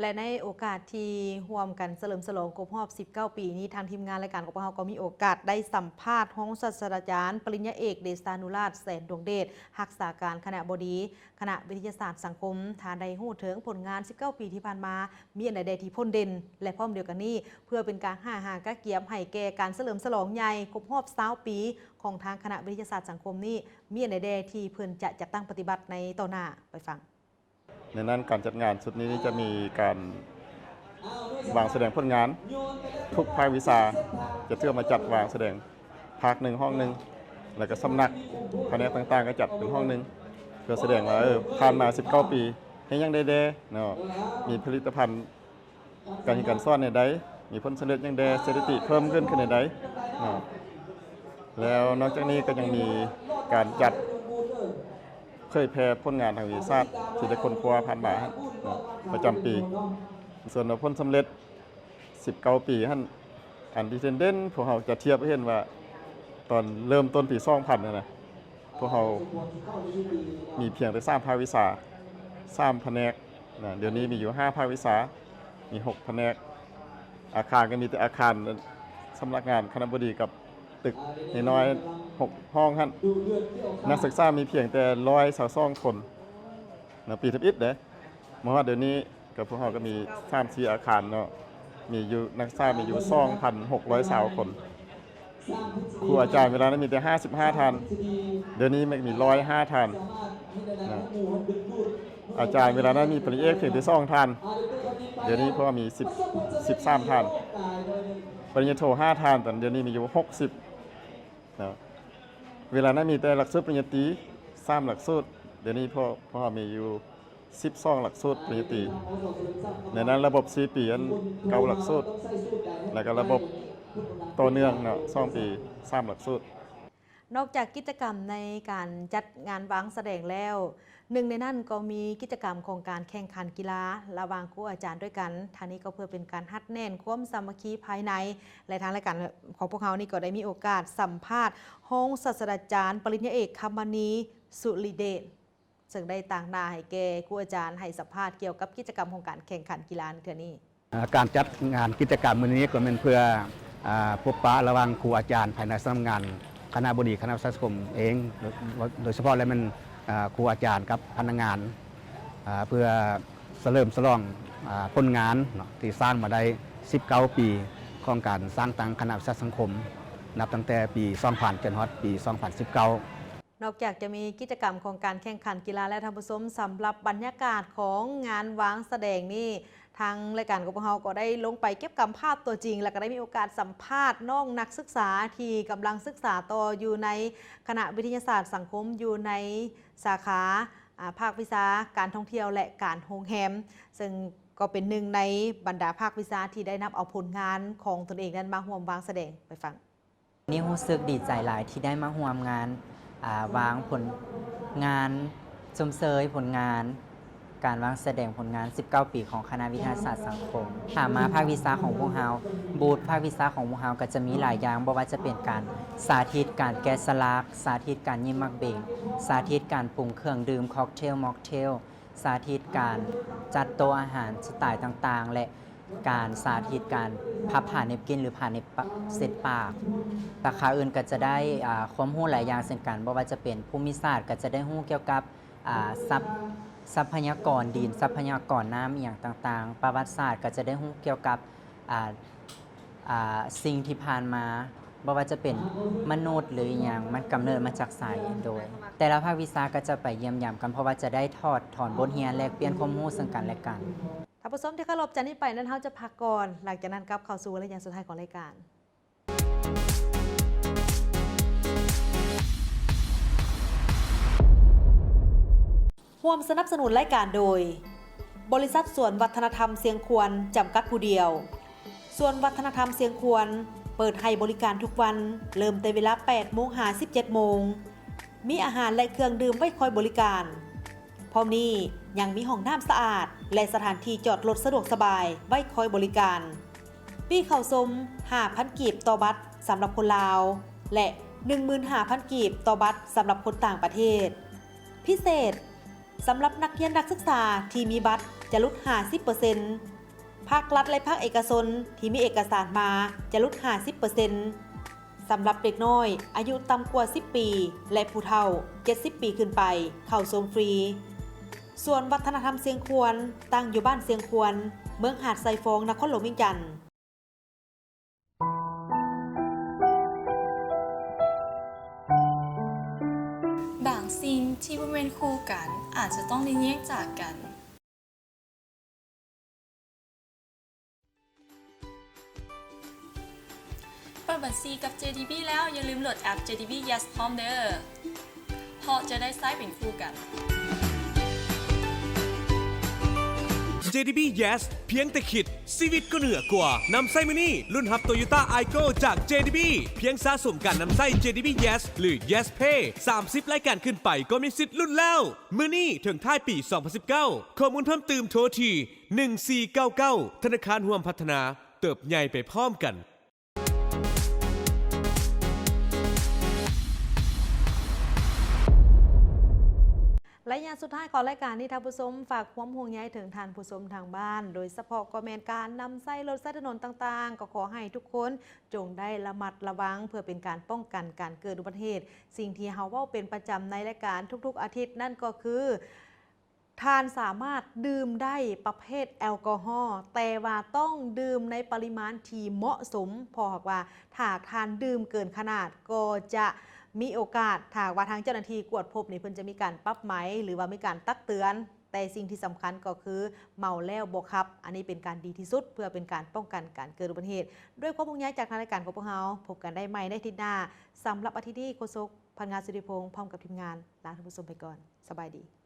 ແລະ ໃນໂອກາດທີ່ຮ່ວມກັນສະເຫຼີມສະຫຼອງຄົບຮອບສິບເກົ້າປີນີ້, ທາງທີມງານລາຍການຂອງພວກເຮົາກໍມີໂອກາດໄດ້ສຳພາດຮອງສາດສະດາຈານປະລິນຍາເອກ ເດຊານຸລາດ ແສນດວງເດດ, ຮັກສາການຄະນະບໍດີ ຄະນະວິທະຍາສາດສັງຄົມ. ທ່ານໄດ້ຮູ້ເຖິງຜົນງານສິບເກົ້າປີທີ່ຜ່ານມາ ມີອັນໃດແດ່ທີ່ພົ້ນເດັ່ນ ແລະ ພ້ອມດຽວກັນນີ້ ເພື່ອເປັນການຫ້າຫາກະກຽມໃຫ້ແກ່ການສະເຫຼີມສະຫຼອງໃຫຍ່ຄົບຮອບຊາວປີຂອງທາງຄະນະວິທະຍາສາດສັງຄົມນີ້ ມີອັນໃດແດ່ທີ່ເພິ່ນຈະຈັດຕັ້ງປະຕິບັດໃນຕໍ່ໜ້າ? ໄປຟັງ. ໃນນັ້ນການຈັດງານຊຸດນີ້ຈະມີການວາງສະແດງຜົນງານ, ທຸກພາກວິຊາຈະຖືມາຈັດວາງສະແດງ ພາກໜຶ່ງຫ້ອງໜຶ່ງ ແລ້ວກໍສຳນັກພະແນກຕ່າງໆກໍຈັດເປັນຫ້ອງໜຶ່ງ ເພື່ອສະແດງວ່າ ເອີ ຜ່ານມາສິບເກົ້າປີເຮັດຫຍັງໄດ້ແດ່ເນາະ, ມີຜະລິດຕະພັນການຮຽນການສອນແນວໃດ, ມີຜົນສຳເລັດຫຍັງແດ່, ສະຖິຕິເພີ່ມຂຶ້ນຂຶ້ນແນວໃດເນາະ. ແລ້ວນອກຈາກນີ້ກໍຍັງມີການຈັດເຜີຍແຜ່ຜົນງານທາງວິທະຍາສາດທີ່ໄດ້ຄົ້ນຄວ້າຜ່ານມາເນາະ ປະຈຳປີ. ສ່ວນວ່າຜົນສຳເລັດ ສິບເກົ້າປີຫັ້ນ ອັນທີ່ເດັ່ນໆ ພວກເຮົາຈະທຽບໃຫ້ເຫັນວ່າ ຕອນເລີ່ມຕົ້ນປີສອງພັນນັ້ນນະ ພວກເຮົາມີພຽງແຕ່ສາມພາກວິຊາ ສາມພະແນກນະ, ດຽວນີ້ມີຢູ່ຫ້າພາກວິຊາ ມີຫົກພະແນກ, ອາຄານກໍມີແຕ່ອາຄານສຳນັກງານຄະນະບໍດີກັບຕຶກນ້ອຍໆ ຫົກຫ້ອງຫັ້ນ, ນັກສຶກສາມີພຽງແຕ່ຮ້ອຍຊາວສອງຄົນນະ ປີທຳອິດເດ້. ມາຮອດດຽວນີ້ ກໍພວກເຮົາກໍມີສາມສີ່ອາຄານເນາະ, ມີຢູ່ ນັກສຶກສາມີຢູ່ສອງພັນຫົກຮ້ອຍຊາວຄົນ, ຄູອາຈານເວລານັ້ນມີແຕ່ຫ້າສິບຫ້າທ່ານ, ດຽວນີ້ມັນມີຮ້ອຍຫ້າທ່ານນະ. ອາຈານເວລານັ້ນມີປະລິນຍາເອກພຽງແຕ່ສອງທ່ານ, ດຽວນີ້ພວກເຮົາມີສິບ ສິບສາມທ່ານ, ປະລິນຍາໂທຫ້າທ່ານ, ແຕ່ດຽວນີ້ມີຢູ່ຫົກສິບເນາະ. ເວລານັ້ນມີແຕ່ຫຼັກສູດປະລິນຍາຕີສາມຫຼັກສູດ, ດຽວນີ້ພວກ ພວກເຮົາມີຢູ່ ສິບສອງຫຼັກສູດປະລິນຍາຕີ, ໃນນັ້ນລະບົບສີ່ປີຫັ້ນ ເກົ້າຫຼັກສູດ, ແລ້ວກໍລະບົບຕໍ່ເນື່ອງເນາະ ສອງປີ ສາມຫຼັກສູດ. ນອກຈາກກິດຈະກຳໃນການຈັດງານວາງສະແດງແລ້ວ, ໜຶ່ງໃນນັ້ນກໍມີກິດຈະກຳຂອງການແຂ່ງຂັນກິລາລະຫວ່າງຄູອາຈານດ້ວຍກັນ. ທາງນີ້ກໍເພື່ອເປັນການຮັດແໜ້ນຄວາມສາມັກຄີພາຍໃນ ແລະ ທາງລາຍການຂອງພວກເຮົານີ້ກໍໄດ້ມີໂອກາດສຳພາດຮອງສາດສະດາຈານປະລິນຍາເອກ ຄຳມະນີ ສຸລິເດດ ເຊິ່ງໄດ້ຕາງໜ້າໃຫ້ແກ່ຄູອາຈານໃຫ້ສຳພາດກ່ຽວກັບກິດຈະກຳຂອງການແຂ່ງຂັນກິລາໃນເທື່ອນີ້. ເອີ່ ການຈັດງານກິດຈະກຳມື້ນີ້ກໍແມ່ນເພື່ອ ອາ ພົບປະລະຫວ່າງຄູອາຈານພາຍໃນສຳນັກງານຄະນະບໍດີຄະນະວິຊາສັງຄົມເອງ, ໂດຍ ໂດຍສະເພາະແລ້ວແມ່ນ ອາ ຄູອາຈານກັບພະນັກງານ ອາ ເພື່ອສະເຫຼີມສະຫຼອງ ອາ ຜົນງານເນາະ ທີ່ສ້າງມາໄດ້ສິບເກົ້າປີຂອງການສ້າງຕັ້ງຄະນະວິຊາສັງຄົມ ນັບຕັ້ງແຕ່ປີສອງພັນ ຈົນຮອດປີສອງພັນສິບເກົ້າ. ນອກຈາກຈະມີກິດຈະກຳຂອງການແຂ່ງຂັນກິລາແລ້ວ ທ່ານຜູ້ຊົມ, ສຳລັບບັນຍາກາດຂອງງານວາງສະແດງນີ້ ທາງລາຍການຂອງພວກເຮົາກໍໄດ້ລົງໄປເກັບກຳພາບຕົວຈິງ ແລ້ວກໍໄດ້ມີໂອກາດສຳພາດນ້ອງນັກສຶກສາທີ່ກຳລັງສຶກສາຕໍ່ຢູ່ໃນຄະນະວິທະຍາສາດສັງຄົມ ຢູ່ໃນສາຂາ ອາ ພາກວິຊາການທ່ອງທ່ຽວ ແລະ ການໂຮງແຮມ, ເຊິ່ງກໍເປັນໜຶ່ງໃນບັນດາພາກວິຊາທີ່ໄດ້ນຳເອົາຜົນງານຂອງຕົນເອງນັ້ນມາຮ່ວມວາງສະແດງ. ໄປຟັງ. ນີ້ຮູ້ສຶກດີໃຈຫຼາຍທີ່ໄດ້ມາຮ່ວມງານ ອາ ວາງຜົນງານຊົມເຊີຍຜົນງານ ການວາງສະແດງຜົນງານສິບເກົ້າປີຂອງຄະນະວິທະຍາສາດສັງຄົມ. ຖາມມາພາກວິຊາຂອງພວກເຮົາ, ບູດພາກວິຊາຂອງພວກເຮົາກໍຈະມີຫຼາຍຢ່າງ, ບໍ່ວ່າຈະເປັນການສາທິດການແກະສະຫຼັກ, ສາທິດການຍິ້ມໝາກເບັງ, ສາທິດການປຸງເຄື່ອງດື່ມ cocktail mocktail, ສາທິດການຈັດໂຕະອາຫານສະໄຕຕ່າງໆ ແລະ ການສາທິດການພັບຜ້າເນັບກິນ ຫຼື ຜ້າເນັບປະ ເຊັດປາກ. ສາຂາອື່ນກໍຈະໄດ້ ອາ ຄວາມຮູ້ຫຼາຍຢ່າງເຊັ່ນກັນ, ບໍ່ວ່າຈະເປັນພູມິສາດ ກໍຈະໄດ້ຮູ້ກ່ຽວກັບ ອາ ຊັບ ຊັບພະຍາກອນດິນ ຊັບພະຍາກອນນ້ຳ ອີ່ຫຍັງຕ່າງໆ, ປະຫວັດສາດ ກໍຈະໄດ້ຮູ້ກ່ຽວກັບ ອາ ອາ ສິ່ງທີ່ຜ່ານມາ ບໍ່ວ່າຈະເປັນມະນຸດ ຫຼື ອີ່ຫຍັງ ມັນກຳເນີດມາຈາກໃສ. ໂດຍ ແຕ່ລະພາກວິຊາກໍຈະໄປຢ້ຽມຢາມກັນ ເພາະວ່າຈະໄດ້ຖອດຖອນບົດຮຽນ ແລກປ່ຽນຄວາມຮູ້ເຊິ່ງກັນແລະກັນ. ທ່ານຜູ້ຊົມທີ່ເຄົາລົບ, ຈາກນີ້ໄປນັ້ນເຮົາຈະພັກກ່ອນ, ຫຼັງຈາກນັ້ນກັບເຂົ້າສູ່ໄລຍະສຸດທ້າຍຂອງລາຍການ. ຮ່ວມສະໜັບສະໜູນລາຍການໂດຍ ບໍລິສັດສວນວັດທະນະທຳຊຽງຄວນ ຈຳກັດຜູ້ດຽວ. ສວນວັດທະນະທຳຊຽງຄວນ ເປີດໃຫ້ບໍລິການທຸກວັນ ເລີ່ມແຕ່ເວລາແປດໂມງຫາສິບເຈັດໂມງ. ມີອາຫານ ແລະ ເຄື່ອງດື່ມໄວ້ຄອຍບໍລິການ. ພ້ອມນີ້ຍັງມີຫ້ອງນ້ຳສະອາດ ແລະ ສະຖານທີ່ຈອດລົດສະດວກສະບາຍໄວ້ຄອຍບໍລິການ. ປີ້ເຂົ້າຊົມຫ້າພັນກີບຕໍ່ບັດສຳລັບຄົນລາວ ແລະ ໜຶ່ງໝື່ນຫ້າພັນກີບຕໍ່ບັດສຳລັບຄົນຕ່າງປະເທດ. ພິເສດ, ສຳລັບນັກຮຽນນັກສຶກສາທີ່ມີບັດຈະຫຼຸດຫ້າສິບເປີເຊັນ, ພາກລັດ ແລະ ພາກເອກະຊົນທີ່ມີເອກະສານມາຈະຫຼຸດຫ້າສິບເປີເຊັນ. ສຳລັບເດັກນ້ອຍອາຍຸຕ່ຳກວ່າສິບປີ ແລະ ຜູ້ເຖົ້າເຈັດສິບປີຂຶ້ນໄປ ເຂົ້າຊົມຟຣີ. ສວນວັດທະນະທຳຊຽງຄວນ ຕັ້ງຢູ່ບ້ານຊຽງຄວນ, ເມືອງຫາດຊາຍຟອງ, ນະຄອນຫຼວງວຽງຈັນ. ບາງສິ່ງທີ່ບໍ່ແມ່ນຄູ່ກັນ ອາດຈະຕ້ອງໄດ້ແຍກຈາກກັນ. ເປີດບັນຊີກັບ ເຈ ດີ ບີ ແລ້ວ ຢ່າລືມໂຫຼດແອັບ ເຈ ດີ ບີ Yes ພ້ອມເດີ້ ເພາະຈະໄດ້ໃຊ້ເປັນຄູ່ກັນ. ເຈ ດີ ບີ Yes ພຽງແຕ່ຄິດ ຊີວິດກໍເໜືອກວ່າ. ນຳໃຊ້ມື້ນີ້ ລຸ້ນຮັບ Toyota Aygo ຈາກ ເຈ ດີ ບີ ພຽງສະສົມການນຳໃຊ້ ເຈ ດີ ບີ Yes ຫຼື Yes Pay ສາມສິບລາຍການຂຶ້ນໄປ ກໍມີສິດລຸ້ນແລ້ວ. ມື້ນີ້ເຖິງທ້າຍປີສອງພັນສິບເກົ້າ. ຂໍ້ມູນເພີ່ມຕື່ມໂທທີ່ ໜຶ່ງສີ່ເກົ້າເກົ້າ. ທະນາຄານຮ່ວມພັດທະນາ, ເຕີບໃຫຍ່ໄປພ້ອມກັນ. ໄລຍະສຸດທ້າຍຂອງລາຍການນີ້ ທ່ານຜູ້ຊົມ, ຝາກຄວາມຫ່ວງໃຍເຖິງທ່ານຜູ້ຊົມທາງບ້ານ, ໂດຍສະເພາະກໍແມ່ນການນຳໃຊ້ລົດໃຊ້ຖະໜົນຕ່າງໆ, ກໍຂໍໃຫ້ທຸກຄົນ ຈົ່ງໄດ້ລະມັດລະວັງ ເພື່ອເປັນການປ້ອງກັນການເກີດອຸບັດຕິເຫດ. ສິ່ງທີ່ເຮົາເວົ້າເປັນປະຈຳໃນລາຍການທຸກໆອາທິດນັ້ນກໍຄື ທ່ານສາມາດດື່ມໄດ້ປະເພດແອລກໍຮໍ, ແຕ່ວ່າຕ້ອງດື່ມໃນປະລິມານທີ່ເໝາະສົມ, ເພາະຫາກວ່າຖ້າທ່ານດື່ມເກີນຂະໜາດ ກໍຈະມີໂອກາດ, ຖ້າຫາກວ່າທາງເຈົ້າໜ້າທີ່ກວດພົບນີ້ ເພິ່ນຈະມີການປັບໃໝ ຫຼືວ່າມີການຕັກເຕືອນ. ແຕ່ສິ່ງທີ່ສຳຄັນກໍຄືເມົາແລ້ວບໍ່ຂັບ. ອັນນີ້ເປັນການດີທີ່ສຸດ ເພື່ອເປັນການປ້ອງກັນການເກີດອຸບັດຕິເຫດ. ດ້ວຍຄວາມຫ່ວງໃຍຈາກທາງລາຍການຂອງພວກເຮົາ, ພົບກັນໄດ້ໃໝ່ໃນອາທິດໜ້າ. ສຳລັບອາທິດນີ້ ໂຄສົກ ພັນງານ ສຸທິພົງ ພ້ອມກັບທີມງານ ລາທ່ານຜູ້ຊົມໄປກ່ອນ. ສະບາຍດີ.